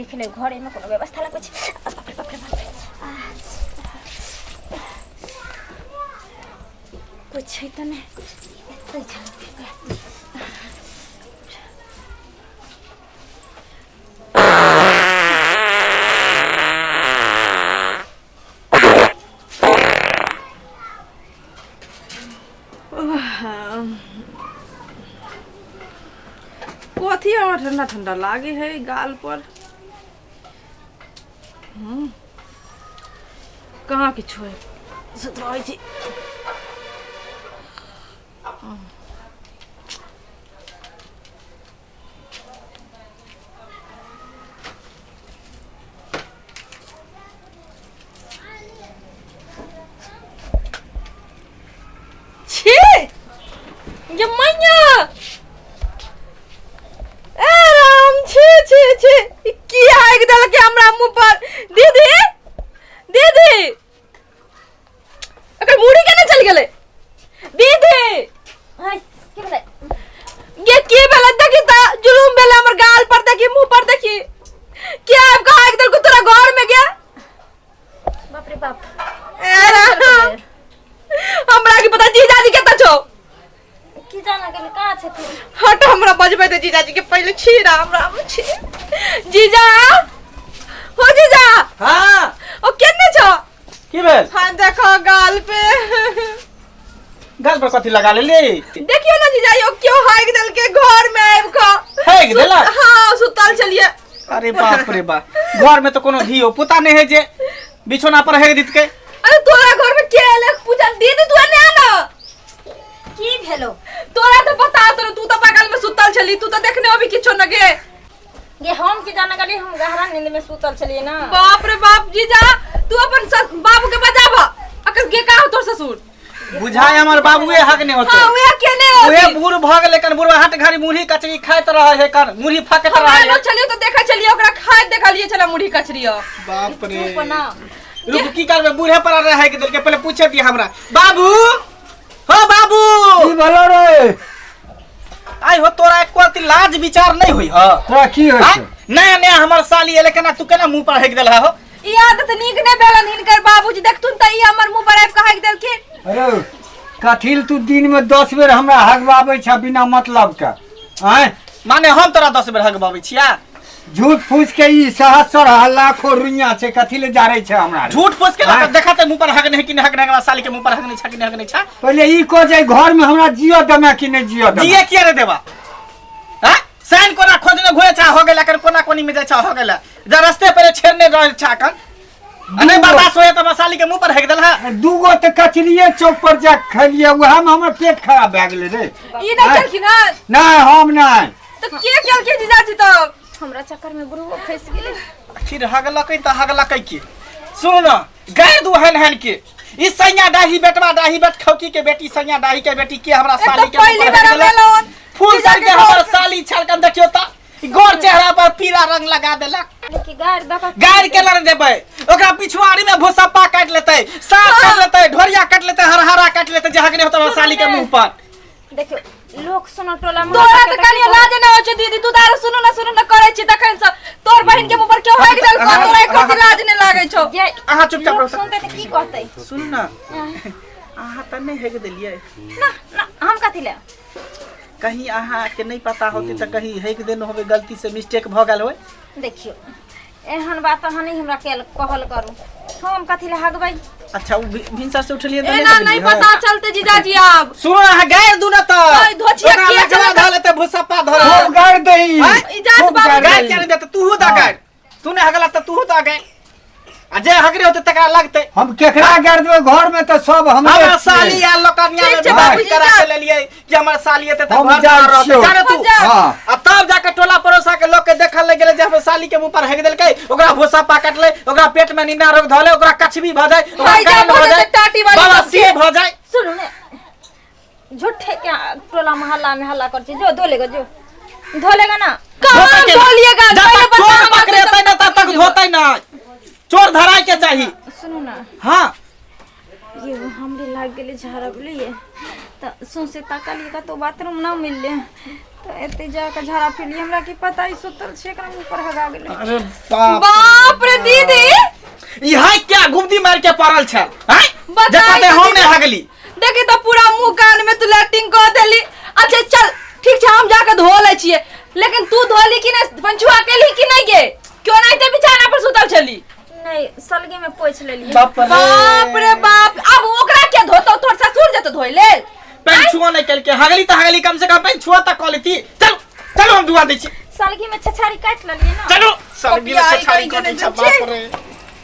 देख ले घरे में कोनो व्यवस्था लगबै छै। बाप रे बाप रे बाप रे, कोइ छै तऽ नहि, एतै छै। कथी हमरा ठंडा ठंडा लागे है गाल पर? कहाँ किछु है, सुत रहै छी। छी ये मैया, ए राम, छी छी छी, ई की आगि देलकै हमरा मुंह पर? दीदी, दीदी, एकर मुड़ी केने चलि गेलै? दीदी। हाय, की भेलै गे? की भेलै? देखी तऽ, जुलुम भेलै हमर गाल पर, देखी, मुंह पर देखी, के आबि कऽ आगि देलकौ तोरा घर में गे? बाप रे बाप। ए राम, हमरा की पता। जीजाजी कतऽ छौ? की जाना गेल कहाँ छथिन। हट, हमरा बजबै दे जीजाजी के पहिले। छी राम राम, छी जीजा, हो जीजा। हाँ। ओ केने छौ? की भेल? हाँ, देखो गाल पे। गाल पर कथी लगा लेली? देखियो ना जीजा, यो क्यों हाइक देलके घर में आबि कऽ। हाइक देलक? हाँ, सुतल छलियै। अरे बाप रे बाप, घर में तो कोनो धियो पुता नहीं है जे बिछौना पर हेग दितके। अरे तोरा घर में के एले पूजा? दीदी, तू एने आ ना। की भेलो? तोरा तो पता तोरा, तू तो बगल में सुतल छली, तू तो देखने अभी किछो न गे। गे हम की जाना गेली, हम गहरा नींद में सुतल छलियै ना। बाप रे बाप, जीजा, तू अपन बाबू के बजाब अकर गे। का हो तोर ससुर? बुझाय हमर बाबुए हक नहीं होते। हाँ, उहे केने उहे होती। बूढ़ भ गेलै कन, बुढ़वा हाट घड़ी मुरही कचरी खाइत रहै है कन, मुरही फाकैत हमरा रहै लो है। छलियो तो देखा छलियो, ओकरा खाइत देखलिए छला मुरही कचरी। बाप रे। चुप ना। रुक, की करबै, बूढ़े पर रहे के देलकै। पहिले पूछे दिए हमरा। बाबू, हो बाबू। की भेलो रे? आइ हो, तोरा एको रत्ती लाज विचार नहीं होई ह? तोरा की होइ आँय? छौ? नया नया हमर साली एले, केना तू केना मुंह पर हेक देलहा हो? ई आदत नीक नहि भेलन हिनकर बाबूजी, देखथुन तऽ ई हमर मुंह पर आबि कऽ हाकि देलखिन। अरे कथिल तू दिन में 10 बेर हमरा हगबाबै छ बिना मतलब के, आँय? माने हम तोरा 10 बेर हगबाबै छिया? झूठ फूस के ई सहस्र लाखो रुइया छै, कथी ले जारै छै हमरा? झूठ फूस के आँय? देखा ते मुंह पर हग नहीं कि नहीं हग नहीं, हमरा साली के मुंह पर हग नहीं छा कि नहीं हग नहीं छा? पहिले ई कह जे घर में हमरा जियो दमे कि नहीं जियो दमे? जिए किया रे देवा? हाँ, सैन कोना खोजने घुरे छा हो गेला कर, कोना कोनी में जाय छा हो गेला, जा रस्ते पर छेड़ने रह छा कन, आ नहीं बर्दाश्त होए त मसाली के मुंह पर हेक देलहा। दूगो तऽ कचरिए चौक पर जा खेलिए, उएह में हमर पेट खराब भए गेलै रे। ई नहि आँय? केलखिन हन? नहि, हम नहि। तऽ के केलखिन जीजाजी तब? हमरा चक्कर में बुढ़बो फंसि गेलै। आखिर हगलकै त हगलकै के? सुन न, गैर दुहन हन के ई सैया डाही बेटवा डाही बेट खौकी के बेटी, सैया डाही के बेटी के हमरा एक साली तऽ के मुंह पहिली पर बेर हेक देलक। एलहुँ फूल जीजा सर के के हमर घर। साली छलकन, देखियो त ई गोर चेहरा पर पीला रंग लगा देलक। लेकिन गारि दऽ कऽ गारि केना ने देबै? ओकरा पिछुआरी में भूसप्पा काटि लेतै, साँप काटि लेतै, ढोरिया काटि लेतै, हरहरा काटि लेतै जे हगने होतै हमरा साली के मुंह पर। देखियो लोक सुनो टोला मोहल्ला तोरा के तऽ कनियो लाज नहि होइ छौ दीदी, तू तऽ आरो सुनू ना सुनू ना करै छी तखन से। तोर बहिन के मुंह पर क्यों हाकि देलकौ? तोरा एको रत्ती लाज नहि लागै छौ। ये अहाँ चुपचाप लोक रहू। सुनतै तऽ की कहतै? सुनू ना, अहाँ तऽ नहि हेग देलियै? ना ना, हम कथी ले? कहीं अहाँके नहि पता होतै तऽ कहीं हेग देने होबै, गलती से मिस्टेक भऽ गेल होय। देखियो एहन बात अहाँ नहि हमरा केल कहल करू, हम कथी ले हगबै? अच्छा, ओ भिनसर से उठलियै तऽ एना नहीं पता चलते जीजाजी आब। सुनो, अहाँ गारि दू ना तऽ ओए, धोछिया ओकरा किया लचवा चलता? धऽ लेतै, भूसप्पा धऽ लेतै। खूब गारि दही। आँय? इजाज खूब बाबू गारि गारि दही। किया नहि देतै? तूहू दऽ गारि। तू नहि हगला तऽ तूहू दऽ गारि, आ जे हगरे होतै तकरा लगतै। हम केकरा गारि देबै? घर में तऽ सब हमरे हमरा छियै। साली आयल लोकनिया ठीक में छै भाभी बाबूजी, करा जा। के लेलियै कि हमर साली एतै तऽ हम घर जाइ दुआर रहतै। छियौ। जा ने तू। जा। हाँ। आ तब जाके टोला पड़ोसा के लोग के देखल लग गेलै जे हमर साली के मुंह पर हेग देलकै, ओकरा भूसा पकड़लै, ओकरा पेट में नीना रोग धले, ओकरा कछबी भऽ जाय, ओकरा भाई जा कान भऽ भऽ जाय, जेतै टाटी वाली बवासीर भऽ जाय। सुनू ने, झूठे के टोला मोहल्ला में हल्ला कर छी। जो धो लेगा, जो धो लेगा ना। कहाँ धोतै केना? धोलिएगा? जब पहिले तक बता चोर हमरा पकड़ेतै ना तब तक धोतै ना, चोर धराय के चाही। सुनू ना। हाँ। ये हमरे लाग गेलै झाड़ा, बुझलियै? तऽ सौंसे ताकलियै कतहु बाथरूम नहि मिललै तऽ एते जाकऽ झाड़ा फिरलियै। हमरा की पता ई सुतल छै, एकरा मुँह पर हगा गेलै। अरे बाप बाप रे दीदी, इहा क्या गुब्दी मार के पड़ल छल हैं? बताइ जतऽ तऽ हम नहि दीदी। हगली। देखी तऽ पूरा मुँह कान में तू लैट्रिन कऽ देली। अच्छा चल ठीक छै, हम जाके धो लै छियै, लेकिन तू धोली कि नहि? पंचुआ केली कि नहि गे? क्यों नहीं ते बिछाना पर सुतल छली? नहि, सलगे में पोछि लेलियै। बाप रे बाप रे बाप, अब ओकरा के धोतौ? तोर ससुर जेतो धोइ लेल? पेंछुआ नहीं केलके, हगली तऽ हगली, कम से कम पेंछुआ तक कऽ लेती। चल चलो, हम दुआ दै छी। सलगी में छछारी काटि लेलियै ने। चलो, सलगी में कपिया, छछारी ई कटै कहीं छै। के बाप रे।